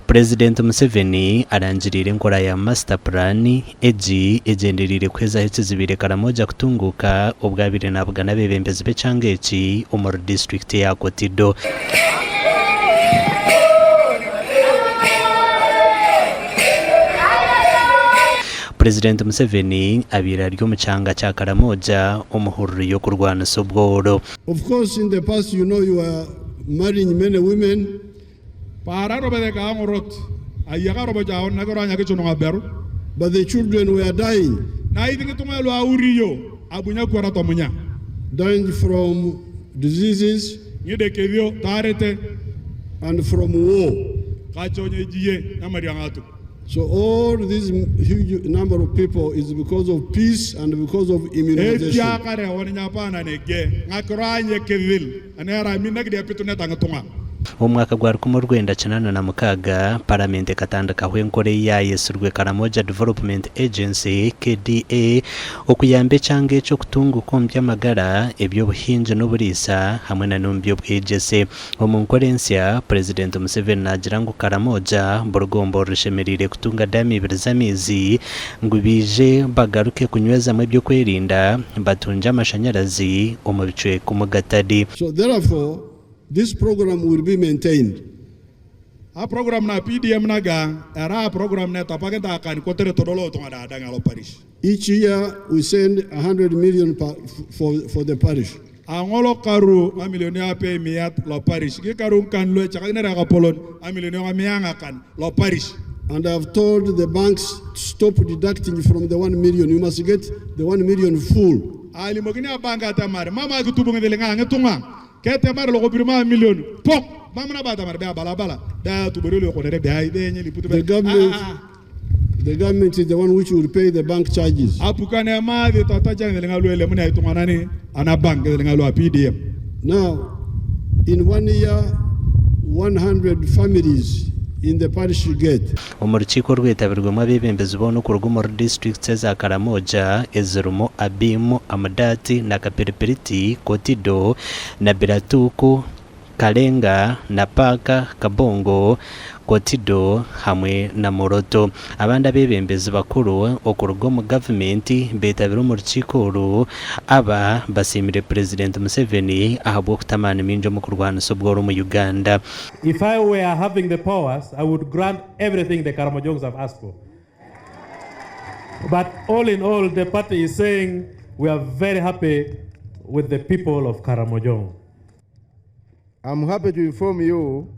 Purezidenti Museveni arangiriire enkora ya Master Plan egi egyendereire kuhezaho ekizibiire Karamoja kutunguuka obu abaire nabugana abeebembezi b'ekyanga eki omuri disiturikiti eya Kotido. Purezidenti Museveni abaire ari omu kyanga kya Karamoja omu hururu y'okurwanisa obworo. Of course in the past you know you were marrying many women. But the children were dying. Dying from diseases and from war. So all this huge number of people is because of peace and because of immunization. Omu mwaka gwa 1986, Paramenti ekatandikaho enkora ei yaayetsirwe Karamoja Development Agency, KDA, okuyamba ekyanga ekyo kutunguuka omu by'amagara, eby'obuhingi n'oburiisa hamwe na n'omu by'obwegyese. Omu nkora ensya, Purezidenti Museveni naagira ngu Karamoja buri gomborora eshemereire kutunga daamu ibiri z'amaizi ngu baije bagaruke kunywezamu eby'okwerinda batungye amashanyarazi omu bicweka omu gatari. So therefore this program will be maintained. A program na PDM na ga era a program na etapa ke ta kan ko tere todolo to da da ngalo parish. Each year we send 100 million pa, for, for the parish. A ngolo karu a million ya pe miat lo parish. Ki karu kan lo chaka ne ra polon a million ya mianga kan lo parish. And I've told the banks to stop deducting from the 1 million. You must get the 1 million full. A limo kini a banka tamar mama ki tubu ngele nga ngetunga. Ke temar lo ko birma million. Pok mamna ba tamar be bala bala. Da tubori lo ko re be ai be nyeli putu The government, the government is the one which will pay the bank charges. Apukane ma de tata chang le ngalu ele muna itunga nani ana bank le ngalu a PDM. Now, in one year, 100 families in the parish get. Omu rukiiko orwetabirwemu abeebembezi boona okuruga omuri disiturikiti eza Karamoja ezirimu Abim, Amudat, Nakapiripirit, Kotido, Nabilatuk, Kalenga, Napak, Kabongo, Kotido hamwe na Moroto. Abandi abeebembezi bakuru okuruga omu gavumenti beetabire omu rukiiko oru. Aba basiimire Purezidenti Museveni ahabw'okuta amaani maingi omu kurwanisa obworo omu Uganda. If I were having the powers, I would grant everything the Karamojongs have asked for. But all in all, the party is saying we are very happy with the people of Karamojong. I'm happy to inform you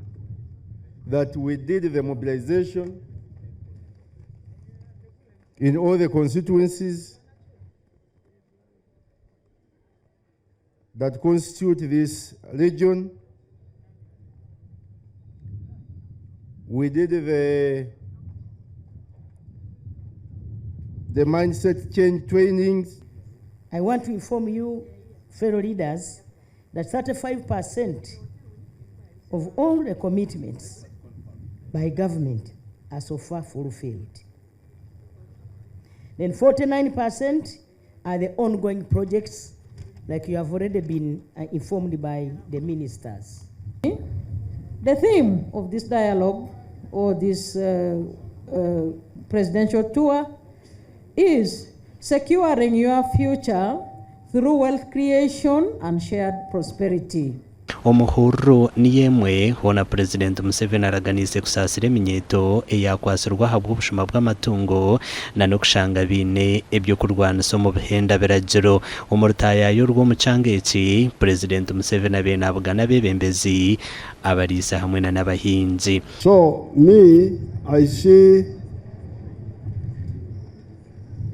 that we did the mobilization in all the constituencies that constitute this region. We did the mindset change trainings. I want to inform you, fellow leaders, that 35% of all the commitments by government are so far fulfilled. Then 49% are the ongoing projects, like you have already been informed by the ministers. The theme of this dialogue or this presidential tour is securing your future through wealth creation and shared prosperity. Omuhururu niyo emwe hoona Purezidenti Museveni araganiise kusaasira eminyeeto eyaakwatsirwe ahabw'obushuma bw'amatungo n'okushanga baine eby'okurwanisa omu bihenda biragiro. Omu rutaayaayo rw'omu kyanga eki, Purezidenti Museveni abaire naabugana abeebembezi, abariisa hamwe n'abahingi. So me, I see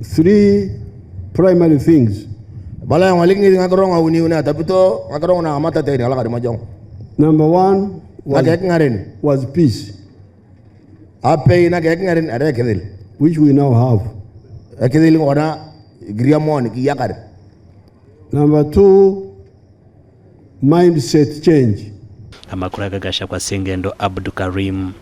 three primary things. Number one was peace, which we now have. Number two, mindset change. Amakuru aga gashakwa Sengendo Abdukarim.